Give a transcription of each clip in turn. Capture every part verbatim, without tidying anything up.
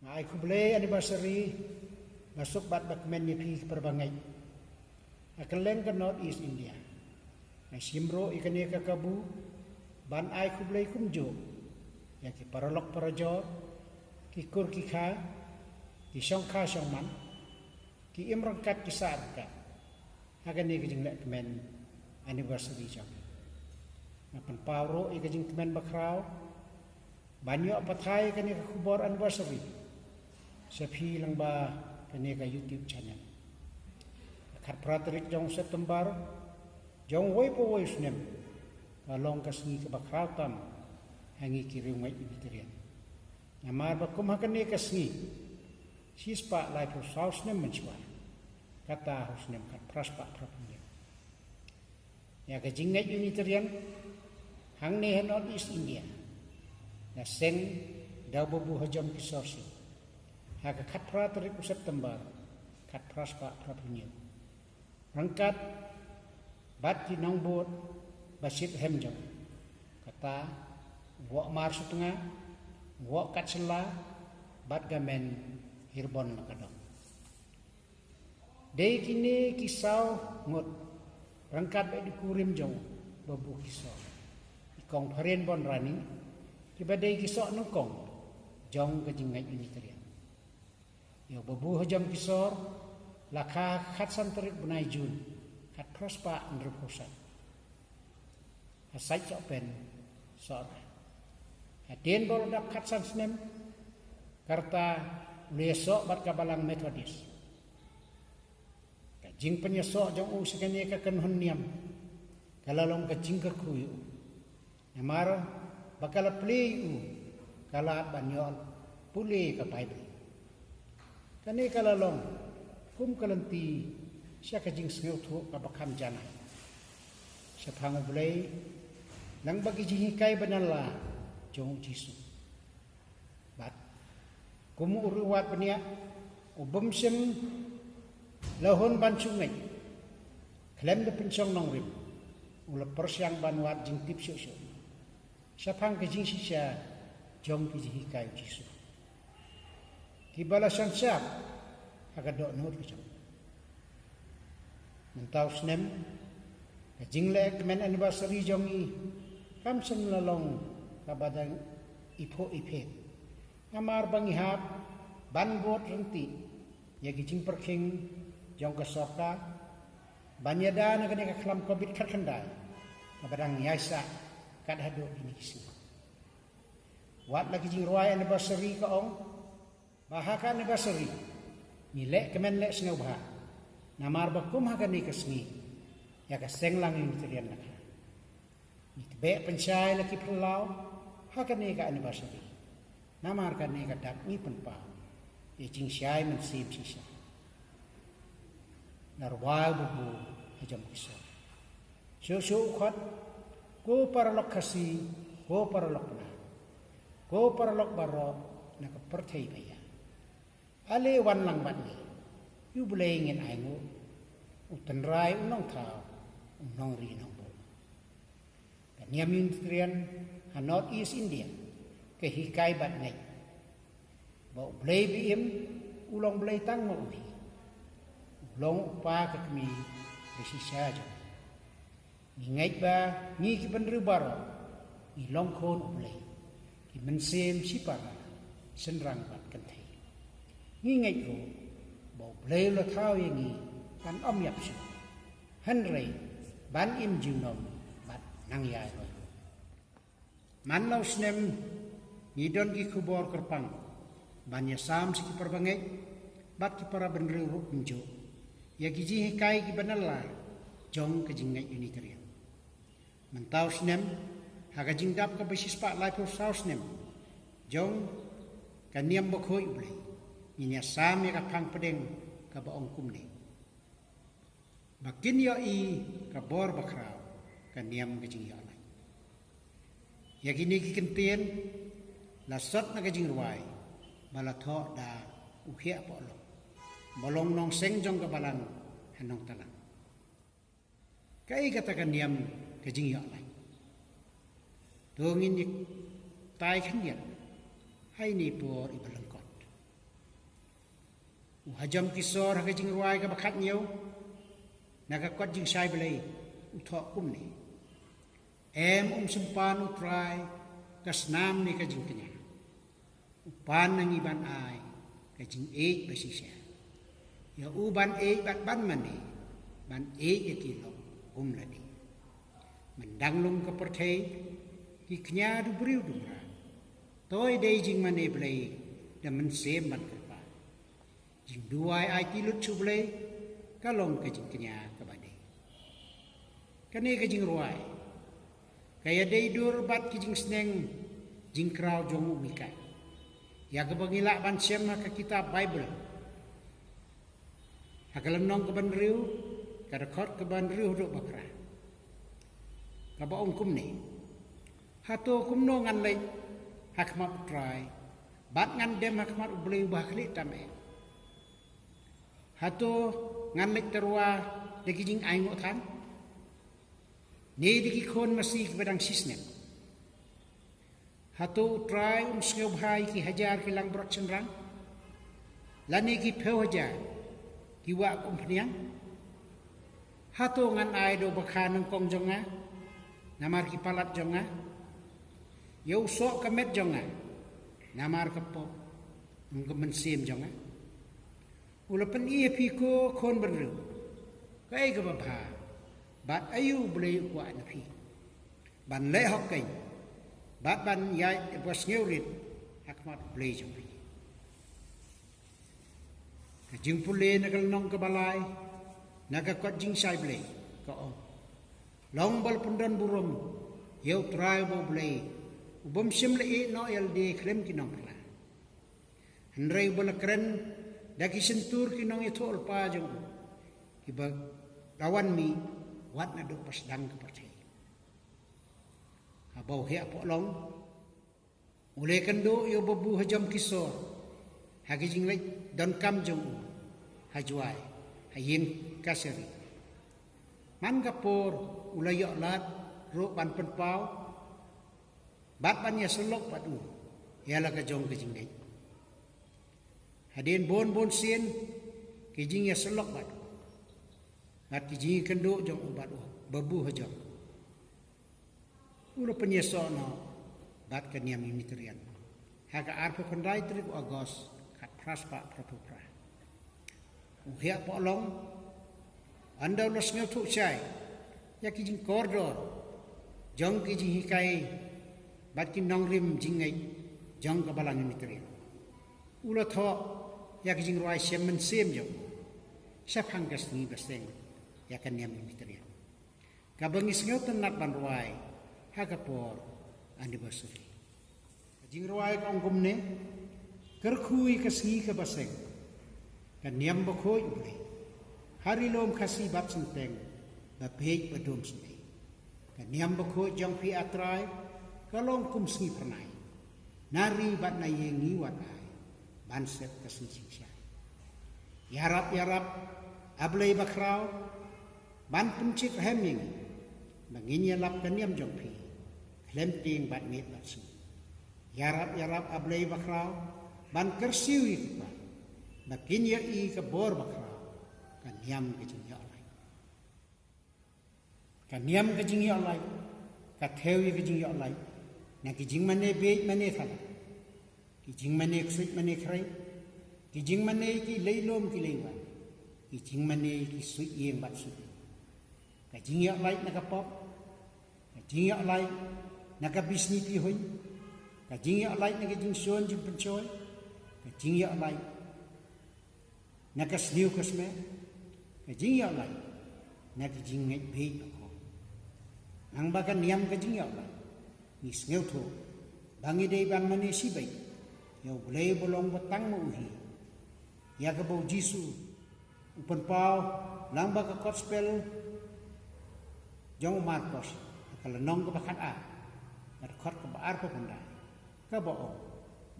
Nga ai khublei anniversary ba suk bad ba kmen ïa phi ki para bangeit ha kylleng ka North East India. Nga shim ruh ïa kane ka kabu ban ai khublei kumjuh ïa ki paralok parajor, ki kur ki kha, ki shongkha shongman, ki im ryngkat ki sah ryngkat ha kane ka jingleh kmen anniversary jong ngi. Nga pynpaw ruh ïa ka jingkmen bakhraw ban ïoh pathai kane ka khubor anniversary sha phi lyngba kane ka YouTube channel. Ka khatphra tarik jong September jong uwei pa uwei u snem ka long ka sngi kaba khraw tam ha ngi ki riewngeit Unitarian. Namar ba kum ha kane ka sngi shispah laiphew saw snem mynshuwa, kata ha u snem khatphra spah phraphew hynñiew. Ïa ka jingngeit Unitarian hangne ha North East India la seng da u Babu Hajom Kishore Singh ha ka khatphra tarik u September khatphra spah phraphew hynñiew, ryngkat bad ki nongbud ba shit hem jong u, kata u Woh Marsutnga, u Woh Katshylla bad Gamen Hirbon Lakadong. Dei kine ki saw ngut ryngkat bad i dei kurim jong u Babu Kishore, i Kong Pharenbon Rani, kiba dei ki soh nyngkong jong ka jingngeit Unitarian. Ïa u Babu Hajom Kishore la kha ha ka khatsan tarik bnai Jun khatphra spah hynriewphew san ha Sait Sohpen, Sohra. Hadien ba u la dap khatsan snem ka rta u la ïasoh bad ka Balang Methodist. Ka jingpynïasoh jong u sha kane ka kynhun niam ka la long ka jingkyrkhu ïa u. Namar ba ka la plie ïa u ka lad ban ïoh pule ka Baibl. Kane ka la long kum ka lynti sha ka jingsngewthuh kaba kham janai shaphang U Blei lyngba ki jinghikai ba nylla jong U Jisu. Bad kum u riewwad bniah u bym shym la hun ban shu ngeit, khlem da pynshong nongrim u la pyrshang ban wad jingtip shuh shuh shaphang ka jingshisha jong ki jinghikai U Jisu, kiba la shon shap ha ka dohnud ka jong u. Mynta u snem ka jingleh kmen anniversary jong ngi kam shym la long kaba dang iphuh iphem, namar ba ngi hap ban bud ryntih ïa ki jingpyrkhing jong ka sorkar ban ïada na kane ka khlam Covid khatkhyndai kaba dang ïaisah kat haduh kine ki sngi. Wat la ki jingrwai anniversary ka ong ba ha ka anniversary ngi leh kmen leh sngewbha, namar ba kum ha kane ka sngi ïa ka seng lang Unitarian la kha. Ngi tbeh pynshai la ki phyllaw ha kane ka anniversary, namar kane ka dak ngi pynpaw ïa jingshai mynsiem shisha. Narwai u Babu Hajom Kishore. Shuh shuh u khot, ko paralok Khasi, ko paralok Pnar, ko paralok baroh na ka pyrthei ba ïa, ale wan lang bad ngi, ïa U Blei ngin ainguh, U Tynrai U Nongthaw, U Nongri Nongbuh. Ka niam Unitarian ha North East India ka hikai bad ngeit ba U Blei ba im u long Blei tang ma u hi, u long u kpa ka kmie ba shisha jong ngi. Ngi ngeit ba ngi ki bynriew baroh ngi long khun U Blei, ki mynsiem shipara, shynrang bad kynthei. Ngi ngeit ruh ba U Blei u la thaw ïa ngi ban ym ïap shuh, hynrei ban im junom bad nang ïai roi. Man la u snem ngi don ki khubor kyrpang ban ïasam sha ki para bangeit bad ki para bynriew ruh kumjuh ïa ki jinghikai kiba nylla jong ka jingngeit Unitarian. Mynta u snem ha ka jingdap kaba shispah laiphew saw snem jong ka niam bakhuid U Blei, ngin ïasam ïa ka phang pdeng kaba ong kumne: Ba kin ïohi ka bor bakhraw ka niam ka jingïohlait. Ïa kine ki kyntien la sot na ka jingrwai ba la thoh da u Hiah Pohlong, ba long nongseng jong ka balang ha Nongtalang. Kaei kata ka niam ka jingïohlait? To ngin ïa tai khyndiat ha ine i por iba lyngkot. U hajom ki sor ha ka jingrwai kaba khathynñiew, na ka kot jingshai Blei, u thoh kumne: Em, um sympan U Trai ka snam ne ka jingkñia. U pan na ngi ban ai ka jingïeit bashisha. Ïa u ban ïeit bad ban mane, ban ïeit ïa ki lok um lade. Myndang lum ka pyrthei ki kñia du briew du mrad. Toi dei jingmane Blei da mynsiem ban kyrpad. Jingduwai aiti lut sha U Blei ka long ka jingkñia kaba dei. Kane ka jingrwai ka ïadei dur bad ki jingsneng jingkraw jong u Mika, ïa kaba ngi lah ban shem ha ka kitab Baibl, ha ka lynnong kaba hynriew, ka dkhot kaba hynriew haduh ba phra, kaba ong kumne: Hato kumno ngan leit ha khmat U Trai, bad ngan dem ha khmat U Blei uba ha khlieh tam eh? Hato ngan leit tyrwa da ki jingainguh than, ne da ki khun masi kiba dang shisnem? Hato U Trai um sngewbha ïa ki hajar ki langbrot shynrang, lane ki phew hajar ki wah umphniang? Hato ngan ai da uba kha nyngkong jong nga namar ki palat jong nga, ïa u soh ka met jong nga namar ka pop jong ka mynsiem jong nga? U la pyni ha phi, ko khun bynriew, kaei kaba bha, bad aïu U Blei u kwah na phi, ban leh hok keiñ, bad ban ïaid basngewrit ha khmat U Blei jong phi. Ka jingpule na ka lynnong kaba lai na ka kot jingshai Blei ka ong: Long ba la pyndon burom ïa U Trai uba U Blei, u bym shym la ïehnoh ïa lade khlem ki nongphla, hynrei uba la kren da ki shyntur ki nongïathuhlypa jong u, kiba la wan mih wat naduh ba sdang ka pyrthei. Haba u heh pohlong, u la ïakynduh ïa u babu hajom ki sor ha ka jingleit donkam jong u ha Jowai, ha ïing kashari. Man ka por u la ïoh lad ruh ban pynpaw bad ban ïasyllok bad u ïa la ka jong ka jingleit. Hadien bun bun sien ki jingïasyllok bad u, bad ki jingïakynduh jong u bad u babu hajom, u la pynïasoh noh bad ka Niam Unitarian ha ka arphew khyndai tarik u August, khatphra spah phraphew phra. U heh pohlong, ynda u la sngewthuh shai ïa ki jingkordor jong ki jinghikai bad ki nongrim jingngeit jong ka Balang Unitarian, u la thoh ïa ki jingrwai shem mynsiem jong u shaphang ka sngi ba seng ïa ka Niam Unitarian, kaba ngi sngewtynnat ban rwai ha ka por anniversary. Ka jingrwai ka ong kumne: Kyrkhu ïa ka sngi kaba seng, ka Niam Bakhuid U Blei, ha ri lum Khasi bad Synteng, ba bieit ba dum synteng. Ka Niam Bakhuid jong phi, A Trai, ka long kum sngi phyrnai, na ri bad na ïing ngi wad ai ban set ka sngi jingshai. Ïarap ïarap, A Blei bakhraw, ban pynchit rhem ïa ngi, ba ngin ïalap ka niam jong phi khlem tieng bad miet bad sngi. Ïarap ïarap, A Blei bakhraw, ban kyrsiew ïa ki kpa, ba kin ïohi ka bor bakhraw, ka niam ka jingïohlait. Ka niam ka jingïohlait ka thew ïa ka jingïohlait na ki jingmane bieit mane thala, ki jingmane ksuid mane khrei, ki jingmane ki lei lum ki lei wan, ki jingmane ki suid ïing bad suid lum. Ka jingïohlait na ka pop, ka jingïohlait na ka bisni pihuiñ, ka jingïohlait na ka jingshun jingpynshoi, ka jingïohlait na ka sniew ka smer, ka jingïohlait na ka jingngeit bieit bakhuid. Nangba ka niam ka jingïohlait, ngi sngewthuh ba ngi dei ban mane shibeit ïa U Blei ba long ba tang ma u hi, ïa kaba U Jisu u pynpaw lyngba ka Gospel jong u Markos, ka lynnong kaba khat ar, ka dkhot kaba arphew khyndai, kaba ong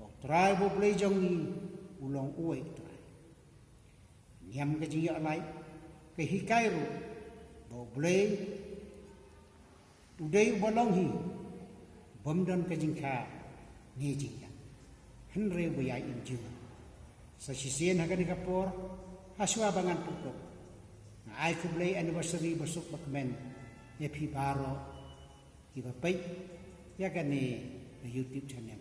ba U Trai ba U Blei jong ngi u long uwei U Trai. Niam ka jingïohlait ka hikai ruh ba U Blei u dei uba long hi, bym don ka jingkha ne jingïap, hynrei uba ïai im jingmut. Sa shisien ha kane ka por, ha shuwa ba ngan pyrkhat, nga ai khublei anniversary ba suk ba kmen ïa phi baroh kiba peit ïa kane ka YouTube channel.